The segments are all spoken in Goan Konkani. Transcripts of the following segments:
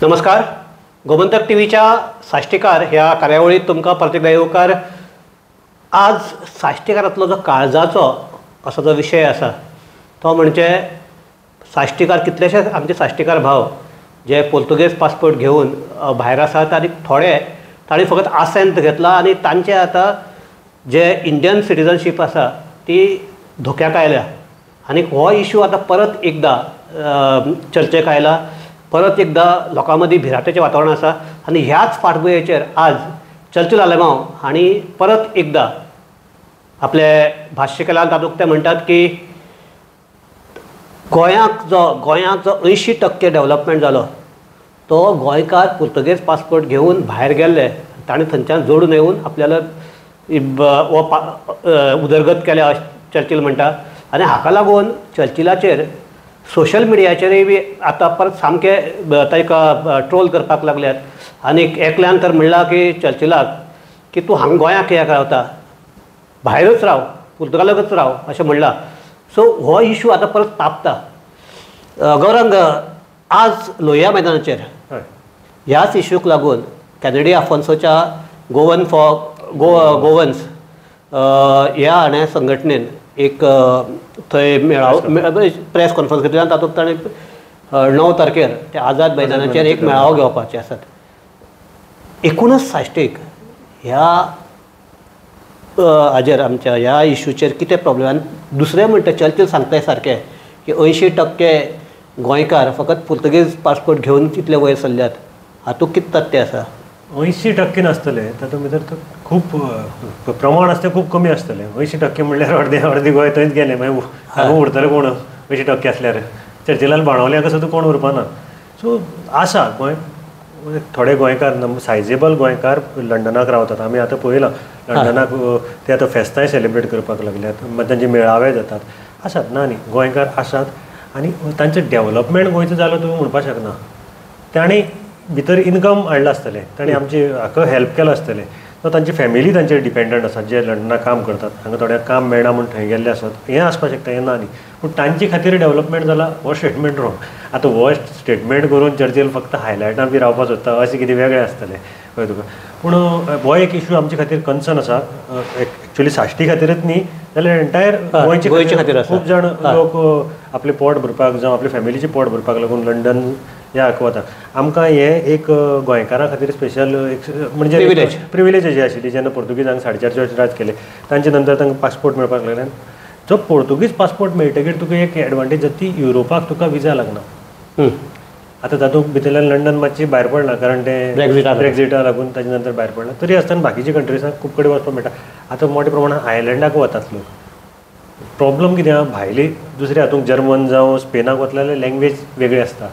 नमस्कार, गोमंतक टीव्हीच्या साश्टीकार ह्या कार्यावळीत तुमकां परत एकदा येवकार। आज साश्टीकारांतलो जो काळजाचो असो जो विशय आसा तो म्हणजे साश्टीकार, कितलेशेच आमचे साश्टीकार भाव जे पोर्तुगेज पासपोर्ट घेवन भायर आसात आनी थोडे तांणी फकत आसेंत घेतला आनी तांचे आतां जे इंडियन सिटीजनशीप आसा ती धोक्याक आयल्या आनी हो इशू आतां परत एकदां चर्चेक आयला, परत एकदां लोकां मदीं भिरांतेचें वातावरण आसा आनी ह्याच फाटभुंयेचेर आज चर्चिल आलेमांव हांणी परत एकदां आपले भाश्य केलां। तातूंत ते म्हणटात की गोंयाक जो 80% डेवलपमेंट जालो तो गोंयकार पुर्तुगेज पासपोर्ट घेवन भायर गेल्ले ताणें थंयच्यान जोडून येवन आपल्याला हो उदरगत केल्या चर्चिल म्हणटा। आनी हाका लागून चर्चिलाचेर सोशल मिडियाचेरय बी आतां परत सामके ताका ट्रोल करपाक लागल्यात आनी एकल्यान तर म्हणलां की चर्चिलाक की तूं हांगा गोंयाक कित्याक रावता, भायरच राव, पुर्तुगालाकच राव अशें म्हणलां। सो हो इशू आतां परत तापता। गौरंग, आज लोहिया मैदानाचेर ह्याच इशूक लागून कॅनेडी आफोन्सोच्या गोवन फॉर गोवन्स ह्या हाणें संघटनेन एक थंय मेळाव प्रेस कॉन्फरन्स घेतली आनी तातूंत ताणें 9 तारखेर ते आझाद मैदानाचेर एक मेळावो घेवपाचे आसात। एकुणच साश्टीक ह्या हाजेर आमच्या ह्या इशूचेर कितें प्रॉब्लेम? आनी दुसरें म्हणटा चर्चिल सांगता सारकें की 80% गोंयकार फकत पुर्तुगेज पासपोर्ट घेवन तितले वयर सरल्यात, हातूंत कितें तथ्य आसा? 80% नासतले, तातूंत भितर खूब प्रमाण आसता, खूब कमी आसतलें। 80% म्हणल्यार अर्दे अर्दे गोंय थंयच गेलें, मागीर हांगा उरतले कोण 80% आसल्यार? चर्चिलान बाणावल्याक सुद्दां कोण उरपाना। सो आसा गोंय, थोडे गोंयकार सायजेबल गोंयकार लंडनाक रावतात, आमी आतां पळयलां लंडनाक ते आतां फेस्तांय सेलिब्रेट करपाक लागल्यात, तांचे मेळावे जातात, आसात ना न्ही गोंयकार आसात आनी तांचें डेवलपमेंट गोंयचो जालो तुमी म्हणपाक शकना। तांणी भितर इनकम हाडलां आसतलें, तांणी आमची हाका हेल्प केलां आसतलें, सो तांची फॅमिली तांचेर डिपेंडंट आसात जे लंडनाक काम करतात, हांगा थोड्यांक काम मेळना म्हूण थंय गेल्ले आसात, हें आसपाक शकता, हें ना न्ही, पूण तांचे खातीर डेवलपमेंट जाला हो स्टेटमेंट रॉंग। आतां हो स्टेटमेंट करून चर्चिल फक्त हायलायटान बी रावपाक सोदता अशें कितें वेगळें आसतलें कळ्ळें तुका। पूण हो एक इशू आमचे खातीर कन्सर्न आसा, एक्चुअली साश्टी खातीरच न्ही जाल्यार एंटायर गोंयचे खातीर खूब जाण लोक आपलें पोट भरपाक जावं आपल्या फॅमिलीचें पोट भरपाक लागून लंडन ह्या हाका वता। आमकां हें एक गोंयकारां खातीर स्पेशल एक म्हणजे प्रिविलेज अशी आशिल्ली जेन्ना पोर्तुगीजांक 450 वर्सां राज केलें तांचे नंतर तांकां पासपोर्ट मेळपाक लागले। जो पोर्तुगीज पासपोर्ट मेळटकीर तुका एक एडवांटेज जाता ती युरोपाक तुका विजा लागना। आतां तातूंत भितरल्यान लंडन मातशी भायर पडलां कारण तें ब्रेक्झिटा लागून ताजे नंतर भायर पडलां, तरी आसतना बाकीच्या कंट्रीजांक खूब कडेन वचपाक मेळटा। आतां मोठ्या प्रमाणान आयलंडाक वतात लोक। प्रॉब्लम कितें आहा, भायली दुसऱ्या हातूंत जर्मन जावं स्पेनाक वतले जाल्यार लँग्वेज वेगळी आसता,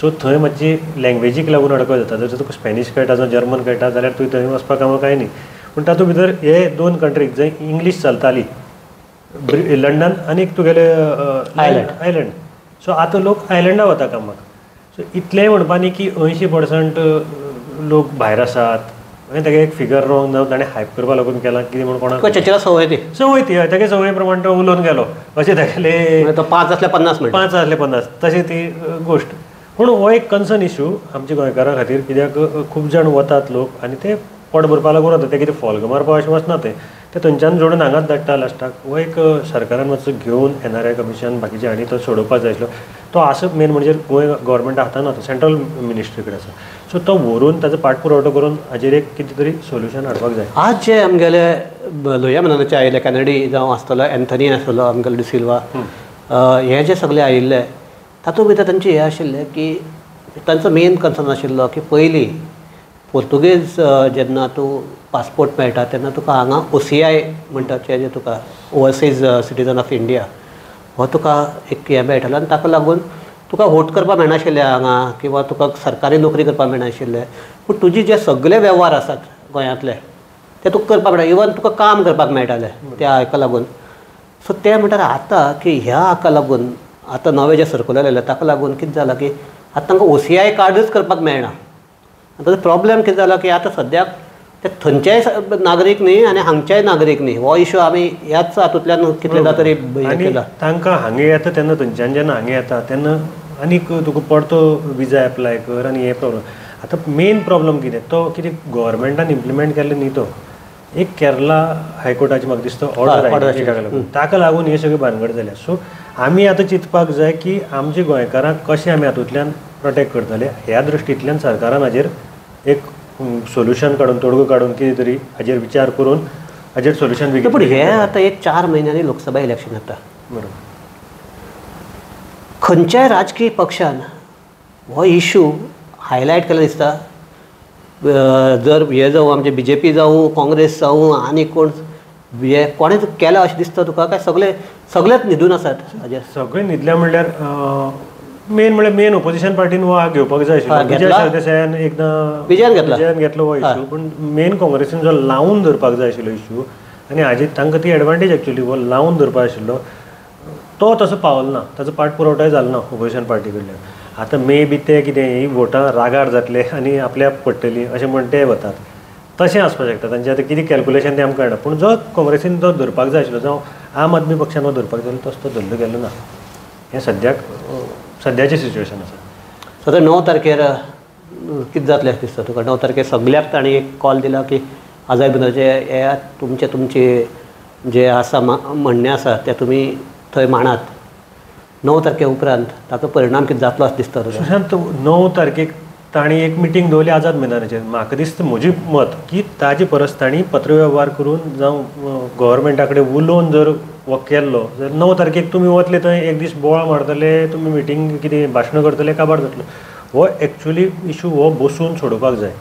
सो थंय मातशी लँग्वेजीक लागून अडखळ जाता। जर तुका स्पॅनीश कळटा जावं जर्मन कळटा जाल्यार तुवें थंय वचपाक कामां कांय न्ही, पूण तातूंत भितर हे दोन कंट्रीक जंय इंग्लीश चलताली, लंडन आनी तुगेले आयलंड, सो आतां लोक आयलंडा वता कामाक। सो इतलेंय म्हणपा न्ही की 80% लोक भायर आसात, मागीर तागे एक फिगर रॉंग जावं ताणें हायप करपा लागून केलां कितें म्हूण कोणाक संवय ती संवय ती हय तागे संवय प्रमाण तो उलोवन गेलो अशें तागेले 5 आसले 50 5 आसले 50 तशें ती गोश्ट। पूण हो एक कन्सर्न इशू आमच्या गोंयकारां खातीर, कित्याक खूब जाण वतात लोक आनी ते पोट भरपा लागून वता, ते कितें फोल्ग मारपा अशें वचना, ते ते थंयच्यान जोडून हांगाच धाडटा लास्टाक। हो एक सरकारान मातसो घेवन एनआरआय कमिशन बाकीचे हांणी तो सोडोवपाक जाय आसलो, तो आसा मेन म्हणजे गोंय गव्हर्मेंटा हातान ना, तो सेंट्रल मिनिस्ट्री कडेन आसा, सो तो व्हरून ताजो पाठपुरवठो करून हाजेर एक कितें तरी सोल्युशन हाडपाक जाय। आज जे आमगेले लोहिया मैदानाचे आयिल्ले कॅनेडी जावं आसतलो, एन्थनी आसतलो, आमगेलो डिसिल्वा, हे जे सगळे आयिल्ले तातूंत भितर तांचें हें आशिल्लें की तांचो मेन कन्सर्न आशिल्लो की पयलीं पोर्तुगेज जेन्ना तूं पासपोर्ट मेळटा तेन्ना तुका हांगा OCI म्हणटा तें तुका ओवरसीज सिटीजन ऑफ इंडिया हो तुका एक हें मेळटालो आनी ताका लागून तुका वोट करपाक मेळनाशिल्लें हांगा किंवा तुका सरकारी नोकरी करपाक मेळनाशिल्लें, पूण तुजी जे सगळे वेव्हार आसात गोंयांतले ते तुका करपाक मेळटा, इवन तुका काम करपाक मेळटालें त्या हाका लागून। सो ते म्हणटात आतां की ह्या हाका लागून आतां नवें जें सर्कुलर आयलें ताका लागून कितें जालां की आतां तांकां OCI कार्डूच करपाक मेळना। आतां प्रॉब्लेम कितें जाला की आतां सद्याक ते थंयचेय नागरीक न्ही आनी हांगचेय नागरीक न्ही, हो इशू आमी ह्याच हातूंतल्यान कितलेदा तरी केला। तांकां हांगा येता तेन्ना थंयच्यान जेन्ना हांगा येता तेन्ना आनीक तुका परतो विजा एप्लाय कर आनी हे प्रॉब्लम. आतां मेन प्रॉब्लम कितें तो कितें गव्हर्मेंटान इम्प्लिमेंट केल्लें न्ही, तो एक केरला हायकोर्टाची म्हाका दिसता ऑर्डर आयली ताका लागून, ताका लागून हे सगळे भानगड जाल्या. सो आमी आतां चिंतपाक जाय की आमच्या गोंयकारांक कशें आमी हातूंतल्यान प्रोटेक्ट करतले ह्या दृश्टींतल्यान सरकारान हाजेर एक सोल्युशन काडून, तोडगो काडून कितें तरी हाजेर विचार करून हाजेर सोल्युशन बेगीन. पूण हे आतां एक 4 म्हयन्यांनी लोकसभा इलेक्शन येता, बरोबर, खंयच्याय राजकीय पक्षान हो इशू हायलायट केला दिसता. जर हे जावं आमचे बीजेपी जावं, काँग्रेस जावं, आनी कोण हे कोणेच केला अशें दिसता तुका काय सगळे सगळेच न्हिदून आसात हाजेर? सगळे न्हिदले म्हणल्यार मेन म्हणल्यार मेन ओपोजिशन पार्टीन हो घेवपाक जाय आशिल्लो. विजय सरदेसायान एकदां विजयान घेतला, विजयान घेतलो हो इशू, पूण मेन काँग्रेसीन जो लावन धरपाक जाय आशिल्लो इशू आनी हाजी तांकां ती एडवांटेज एक्चुअली हो लावन धरपाक आशिल्लो तो तसो पावलो ना, ताचो पाठपुरवठाय जालो ना ओपोजिशन पार्टी कडल्यान. आतां मे बी ते कितें ही वोटां रागार जातले आनी आपल्याक पडटली अशें म्हण ते वतात, तशें आसपाक शकता. तांचें आतां कितें कॅल्कुलेशन तें आमकां कळना, पूण जो काँग्रेसीन जो धरपाक जाय आशिल्लो, जावं आम आदमी पक्षान जो धरपाक जाय आशिल्लो तसो तो धरलो गेलो ना. हें सद्याक सद्याचें सिच्युएशन आसा. सो आतां 9 तारखेर कितें जातलें अशें दिसता तुका? 9 तारखेर सगल्याक तांणी एक कॉल दिला की आझाद मैदानाचे येयात, तुमचे तुमचे जे आसा म्हणणें आसा तें तुमी थंय मांडात. 9 तारखे उपरांत ताचो परिणाम कितें जातलो अशें दिसता तुका? सुशांत, 9 तारखेक तांणी एक मिटींग दवरली आझाद मैदानाचेर. म्हाका दिसता म्हजें मत की ताजे परस तांणी पत्रवेव्हार करून जावं गव्हर्मेंटा कडेन उलोवन जर हो केल्लो जाल्यार 9 तारखेक तुमी वतले थंय एक दीस बोवाळ मारतले, तुमी मिटींग कितें भाशणां करतले, काबार जातलो. हो एक्चुअली इशू हो बसून सोडोवपाक जाय.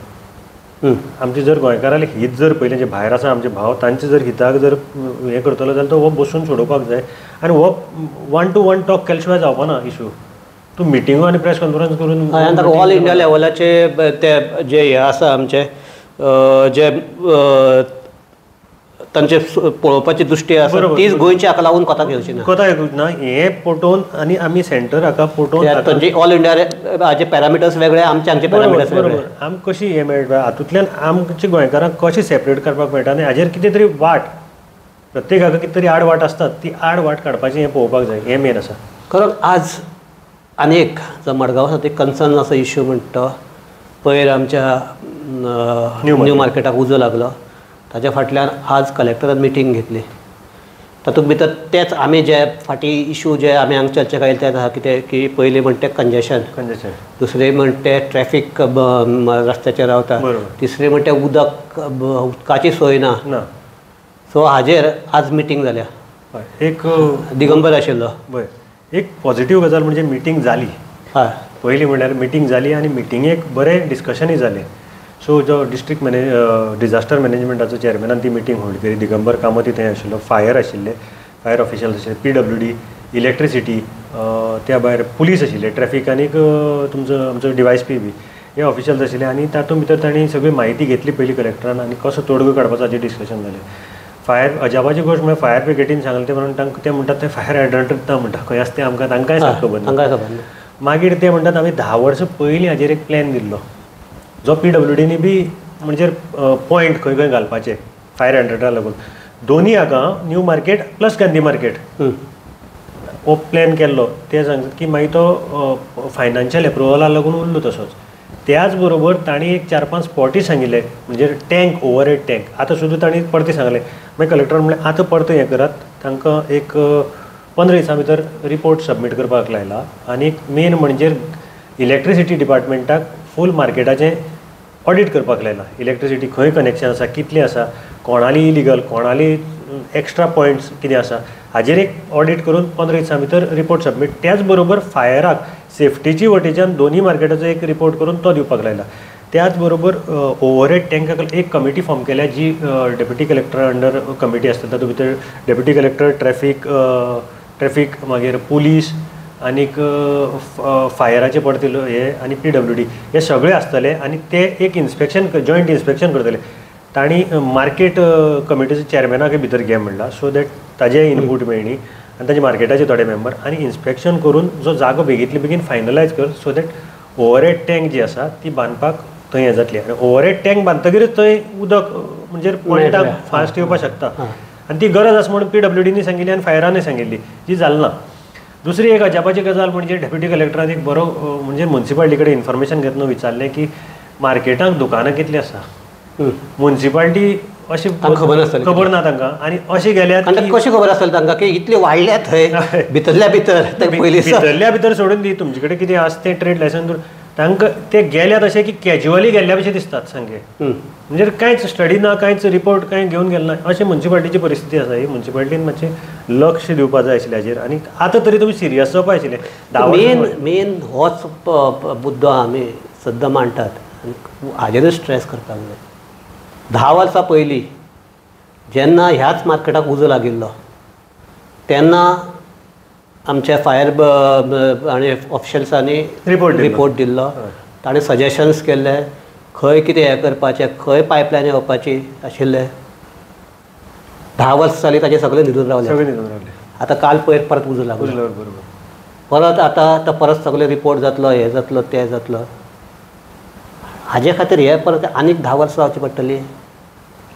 आमचे जर गोंयकारांले हित जर पयलें जे भायर आसा आमचे भाव तांचे जर हिताक जर हें करतलो जाल्यार तो हो बसून सोडोवपाक जाय आनी हो 1 to 1 talk केल्या शिवाय जावपा ना इशू. तूं मिटिंगो आनी प्रेस कॉन्फरन्स करून ऑल इंडिया लेवलाचे ते जे हे आसा आमचे जे तांचे पळोवपाची दृश्टी आसा तीच गोंयची हाका लागून कोताक येवची ना, कोताक येवची ना. हें पटोवन आनी आमी सेंटर हाका पटोवन तांचे ऑल इंडिया हाचे पॅरामिटर्स वेगळे, आमचे हांगचे पॅरामिटर्स वेगळे. आमकां कशी हें मेळटा हातूंतल्यान आमचे गोंयकारांक कशें सेपरेट करपाक मेळटा आनी हाजेर कितें तरी वाट, प्रत्येकाक कितें तरी आड वाट आसतात, ती आड वाट काडपाची हें पळोवपाक जाय, हें मेन आसा. खरो आज आनी एक जो मडगांव आसा ते कन्सर्न आसा इश्यू म्हणटा, पयर आमच्या न्यू मार्केटाक उजो लागलो, ताच्या फाटल्यान आज कलेक्टरान मिटींग घेतली. तातूंत भितर तेच आमी जे फाटीं इशू जे आमी हांगा चर्चा केली तेच आसा कितें की पयलीं म्हणटा तें कंजेशन, दुसरें म्हणटा तें ट्रॅफीक रस्त्याचेर रावता, तिसरें म्हणटा तें उदक, उदकाची सोय ना. सो हाजेर आज मिटींग जाल्या. एक दिगंबर आशिल्लो. एक पॉझिटिव्ह गजाल म्हणजे मिटींग जाली. हय, पयलीं म्हणल्यार मिटींग जाली आनी मिटिंगेक बरें डिस्कशनूय जालें. सो जो डिस्ट्रिक्ट डिजास्टर मॅनेजमेंटाचो चेअरमॅनान ती मिटींग होल्ड केली, दिगंबर कामती थंय आशिल्लो, फायर आशिल्ले, फायर ऑफिशियल्स आशिल्ले, PWD, electricity, त्या भायर पुलीस आशिल्ले, ट्रॅफीक आनीक तुमचो आमचो DYSP बी हे ऑफिशियल्स आशिल्ले आनी तातूंत भितर तांणी सगळी म्हायती घेतली पयलीं कलेक्टरान आनी कसो तोडगो काडपाचो हाजेर डिस्कशन जालें. फायर अजापाची गोश्ट म्हळ्यार फायर ब्रिगेडीन सांगलें तें म्हणून तांकां ते म्हणटात ते फायर हायड्रंटूच ना म्हणटा, खंय आसा तें आमकां तांकांय सारकें खबर ना. मागीर ते म्हणटात आमी 10 वर्सां पयलीं हाजेर एक प्लॅन दिल्लो जो PWDनी बी म्हणजे पॉयंट खंय खंय घालपाचे फायर हायड्रंटा लागून दोनी हाका new market plus Gandhi market हो प्लॅन केल्लो. ते सांगतात की मागीर तो फायनान्शियल एप्रुवला लागून उरलो तसोच. त्याच बरोबर तांणी एक 4-5 स्पॉटूय सांगिल्ले, म्हणजे टँक, ओवरहेड टँक आतां सुद्दां तांणी परतें सांगलें. मागीर कलेक्टरान म्हणलें आतां परतें हें करात, तांकां एक 15 दिसां भितर रिपोर्ट सबमीट करपाक लायला आनी मेन म्हणजे इलेक्ट्रिसिटी डिपार्टमेंटाक फूल मार्केटाचें ऑडिट करपाक लायला. इलेक्ट्रिसिटी खंय कनेक्शन आसा, कितलें आसा, कोणाली इलिगल, कोणाली एक्स्ट्रा पॉयंट्स कितें आसा हाजेर एक ऑडिट करून 15 दिसां भितर रिपोर्ट सबमीट. त्याच बरोबर फायराक सेफ्टीची वटेच्यान दोन्ही मार्केटाचो एक रिपोर्ट करून तो दिवपाक लायला. त्याच बरोबर ओवरहेड टँकाक एक कमिटी फॉर्म केल्या जी डेप्युटी कलेक्टर अंडर कमिटी आसता, तातूंत भितर डेप्युटी कलेक्टर, ट्रॅफीक, मागीर पुलीस आनीक फायराचे परते हे आनी PWD हे सगळे आसतले आनी ते एक इन्स्पेक्शन, जॉयंट इन्स्पेक्शन करतले. तांणी मार्केट कमिटीच्या चेअरमॅनाक भितर घे म्हणला सो that ताजे इनपूट मेळणी आनी ताजे मार्केटाचे थोडे मेंबर आनी इन्स्पेक्शन करून जो जागो बेगींतले बेगीन फायनलायज कर सो that overhead tank जी आसा ती बांदपाक थंय हें जातली आनी ओवरहेड टँक बांदतकीरच थंय उदक म्हणजे पॉयंटाक फास्ट येवपाक शकता आनी ती गरज आसा म्हणून PWDनी सांगिल्ली आनी फायरानूय सांगिल्ली जी जाली ना. दुसरी एक अजापाची गजाल म्हणजे डेप्युटी कलेक्टरान एक बरो म्हणजे मुन्सिपालिटी कडेन इन्फॉर्मेशन घेतना विचारलें की मार्केटाक दुकानां कितलीं आसा, मुन्सिपालिटी अशें खबर नासतलें, खबर ना तांकां आनी अशें गेल्यार कशें खबर आसतलें तांकां की इतले वाडल्या थंय भितरल्या भितर, भितरल्या भितर सोडून दी तुमचे कडेन कितें आसा तें ट्रेड लायसन्स तांकां ते गेल्यात अशें की कॅज्युअली गेल्ल्या भशेन दिसतात सामके, म्हणजे कांयच स्टडी ना, कांयच रिपोर्ट कांय घेवन गेले ना, अशें मुन्सिपालिटीची परिस्थिती आसा. ही मुन्सिपालिटीन मातशें लक्ष दिवपा जाय आशिल्लें हाजेर आनी आतां तरी तुमी सिरियस जावपा आशिल्लें. मेन मेन होच मुद्दो आमी सद्दां मांडटात आनी हाजेरूच स्ट्रेस करपाक जाय. 10 वर्सां पयलीं जेन्ना ह्याच मार्केटाक उजो लागिल्लो तेन्ना आमच्या फायर आनी ऑफिशल्सांनी रिपोर्ट दिल्लो, ताणें सजेशन्स केल्ले खंय कितें हें करपाचें, खंय पायपलायन येवपाची आशिल्लें. 10 वर्सां जालीं ताजें सगळें न्हिदून रावलें. आतां काल पयर परत उजो लागलो, परत आतां परत सगळें रिपोर्ट जातलो, हें जातलो, तें जातलो. हाजे खातीर हे परत आनीक 10 वर्सां जावची पडटली.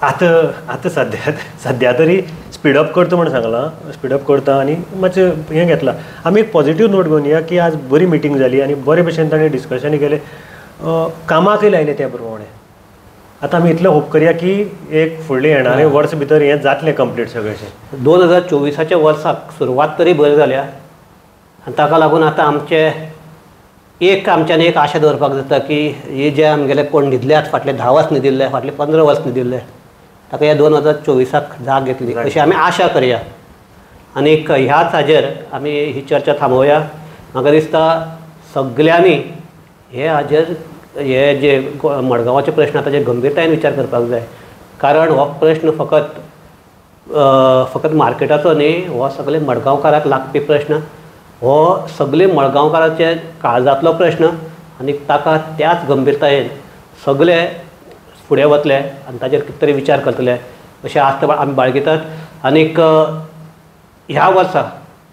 आतां आतां सद्या सद्या तरी स्पीडअप करता म्हण सांगलां, स्पीडअप करता आनी मातशें हें घेतलां. आमी एक पॉझिटीव नोट घेवन या की आज बरी मिटींग जाली आनी बरे भशेन ताणें डिस्कशन केलें, कामाकय लायलें त्या प्रमाणे. आतां आमी इतलें होप करया की एक फुडलें येणारे वर्स भितर हें जातलें कंप्लीट सगळें. 2024 वर्साक सुरवात तरी बरी जाल्या आनी ताका लागून आतां आमचे एक आमच्यान एक आशा दवरपाक जाता की हे जे आमगेले कोण न्हिदल्यात फाटले 10 वर्स न्हिदिल्ले, फाटले 15 वर्स न्हिदिल्ले, ताका ह्या 2024 जाग येतली अशी आमी आशा करया. आनीक ह्याच हाजेर आमी ही चर्चा थांबोवया. म्हाका दिसता सगल्यांनी हे हाजेर हे जे मडगांवाचे प्रश्न आतां ताजेर गंभीरतायेन विचार करपाक जाय, कारण हो प्रश्न फकत फकत मार्केटाचो न्ही, हो सगळे मडगांवकाराक लागपी प्रश्न, हो सगळे मडगांवकाराचे काळजांतलो प्रश्न आनी ताका त्याच गंभीरतायेन सगळे फुडें वतले आनी ताजेर कितें तरी विचार करतले अशें आस्त आमी बाळगितात. आनीक ह्या वर्सा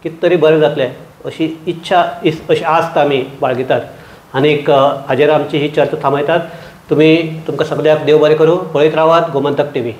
कितें तरी बरें जातलें अशी इच्छा, अशी आस्त आमी बाळगितात आनीक हाजेर आमची ही चर्चा थांबयतात. तुमी तुमकां सगळ्याक देव बरें करूं. पळयत रावात गोमंतक टीव्ही.